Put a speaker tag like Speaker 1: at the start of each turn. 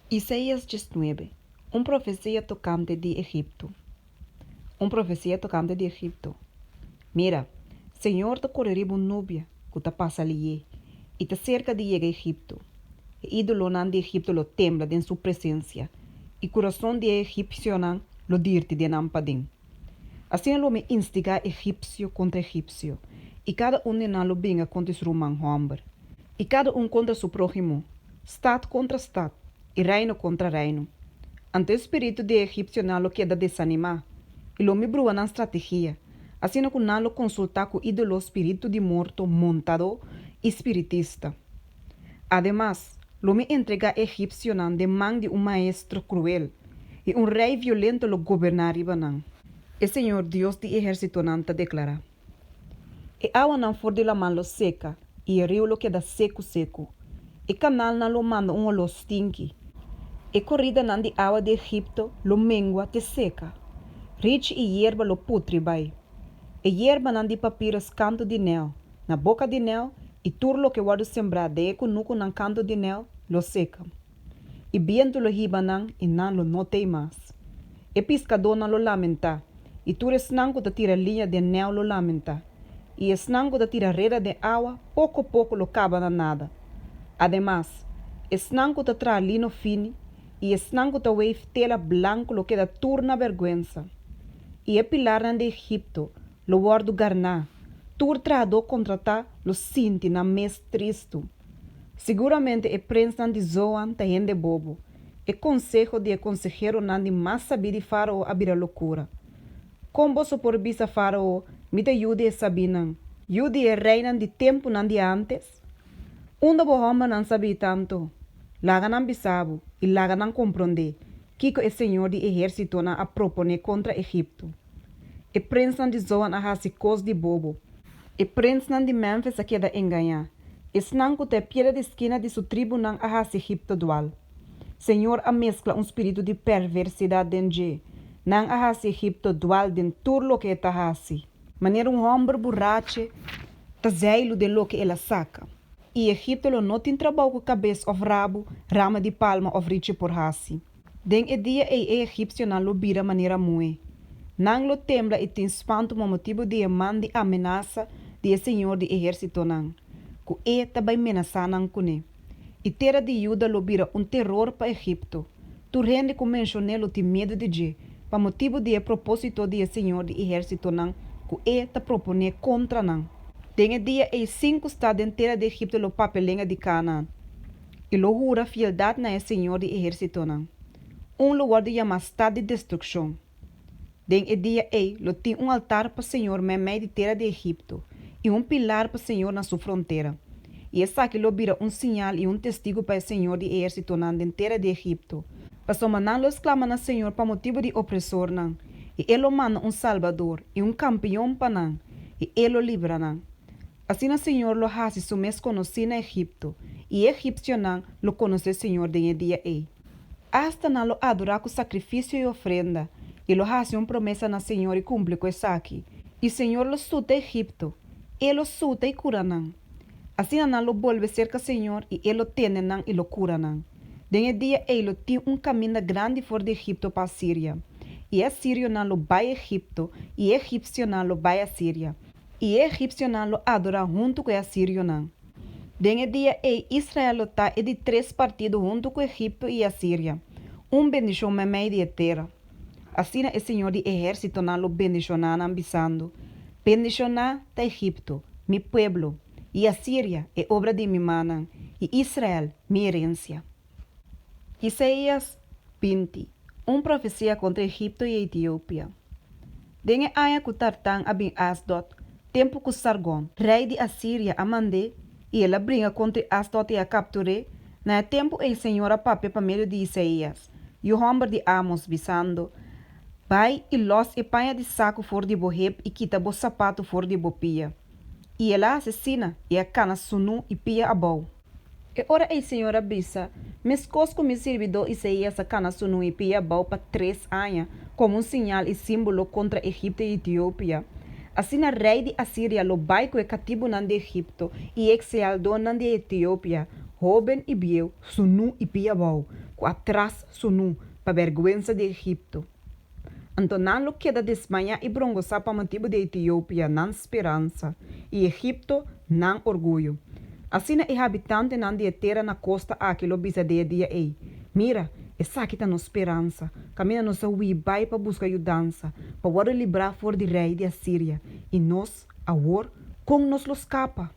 Speaker 1: Isaías 19, Un profesia tokante di Egipto. Un profesia tokante di Egipto. Mira! Señor ta kore riba un nubia ku ta pasa lihé i ta serka di yega Egipto. E ídolonan di Egipto lo tembla den su presensia, i kurason di e egipsionan lo dirti den nan paden. Asina lo mi instigá egipsio kontra egipsio, i kada un di nan lo bringa kontra su ruman hòmber, i kada un kontra su próhimo, stat kontra stat, i reino kontra reino. Anto e spiritu di e egipsionan lo keda desanimá, i lo mi brua nan strategia, asina ku nan lo konsultá ku ídolo, spiritu di morto, montadó i spiritista. Ademas, lo mi entregá e egipsionan den man di un maestro kruel, i un rei violento lo goberná riba nan. E Señor Dios di ehérsitonan ta deklará. E awanan for di laman lo seka i e riu lo keda seku seku. E kanalnan lo manda un holó stinki. E koridanan di awa di Egipto lo mengua te seka. Richi i yerba lo putri bai. E yerbanan di papirus kantu di Nel, na boka di Nel, i tur loke wòrdu sembrá den e kunukunan kantu di Nel, lo seka. I bientu lo hiba nan i nan lo no tei mas. E piskadónan lo lamentá, i tur esnan ku ta tira liña den nèu lo lamentá, i esnan ku ta tira reda den awa poko poko lo kaba na nada. Ademas, esnan ku ta traha lino fini i esnan ku ta weif tela blanku lo keda tur na bèrgwensa. I e pilarnan di Egipto lo wòrdu garná, tur trahadó kontratá lo sinti nan mes tristu. Siguramente e prensnan di Zoan ta hende bobo. E konseho di e konseheronan di mas sabí di Fárao a bira lokura. Kon boso por bisa Fárao, Mi ta yu di e sabínan, yu di e reinan di tempunan di ántes? Unda bo hòmbernan sabí tantu? Laga nan bisa bo i laga nan komprondé kiko e señor di ehérsitonan a proponé kontra Egipto. E prensnan di Zoan a hasi kos di bobo. E prensnan di Memfis a keda engañá. Esnan ku ta e piedra di skina di su tribunan a hasi Egipto dual. Señor a meskla un spiritu di perversidat den dje. Nan a hasi Egipto dual den tur loke e ta hasi. Manera un hòmber burache ta zeilu den loke el a saka. I Egipto lo no tin trabou ku kabes òf rabu, rama di palma òf richi por hasi. Den e dia ei e egipsionan lo bira manera muhé. Nan lo tembla i tin spantu pa motibu di e man di amenasa di e Señor di ehérsitonan, ku e ta bai menasá nan kuné. I tera di Juda lo bira un teror pa Egipto. Tur hende ku menshon'é lo tin miedu di dje, pa motibu di e propósito di e Señor di ehérsitonan ku e ta proponé kontra nan. Den e dia ei sinku stat den tera di Egipto lo papia lenga di Kanaan. I lo hura fieldat na e Señor di ehérsitonan. Un lo wòrdu yamá stat di destrukshon. Den e dia ei lo tin un altar pa Señor meimei di tera di Egipto, i un pilar pa Señor na su frontera. I esaki lo bira un siñal i un testigu pa e Señor di ehérsitonan den tera di Egipto, pasobra nan lo sklama na Señor pa motibu di opresornan, i E lo manda un salbador i un kampion pa nan, i E lo libra nan. Asina Señor lo hasi su mes konosí na Egipto, i e egipsionan lo konosé Señor den e dia ei. Asta nan lo adorá ku sakrifisio i ofrenda, i lo hasi un promesa na Señor i kumpli ku esaki. I Señor lo suta Egipto, E lo suta i kura nan. Asina nan lo bolbe serka Señor i E lo tene nan i lo kura nan. Den e dia ei lo tin un kaminda grandi for di Egipto pa Asiria, i e asirionan lo bai Egipto i e egipsionan lo bai Asiria, I e egipsionan lo adorá huntu ku e asirionan. Den e dia ei Israel lo ta e di tres partido huntu ku Egipto i Asiria, un bendishon meimei di e tera. Asina e señor di ehérsitonan lo bendishoná nan, bisando, Bendishoná ta Egipto, mi pueblo, i Asiria, e obra di mi mannan, i Israel, mi herensia. Isaías 20, Un profesia kontra Egipto i Etiopia. Den e aña ku Tartan a bin Asdod, tempu ku Sargon, rei di Asiria, a mand'é, i el a bringa kontra Asdod i a kaptur'é, na e tempu ei Señor a papia pa medio di Isaías, yu hòmber di Amos, bisando, Bai i lòs e paña di saku for di bo hep i kita bo sapatu for di bo pia. I el a hasi asina i a kana sunú i pia abou. E ora ei Señor a bisa, Meskos ku mi sirbidó Isaías a kana sunú i pia abou pa tres aña, komo un siñal i símbolo kontra Egipto i Etiopia, asina rei di Asiria lo bai ku e katibunan di Egipto i e eksiliadónan di Etiopia. Hóben i bieu, sunú i pia abou, ku atras sunú, pa bèrgwensa di Egipto. Anto nan lo keda desmayá i brongosá pa motibu di Etiopia, nan speransa, i Egipto, nan orguyo. Asina e habitantenan di e tera na kosta akí lo bisa den e dia ei, Mira, esaki ta nos speransa, kaminda nos a hui bai pa buska yudansa, pa wòrdu librá for di rei di Asiria, i nos, awor, kon nos lo skapa?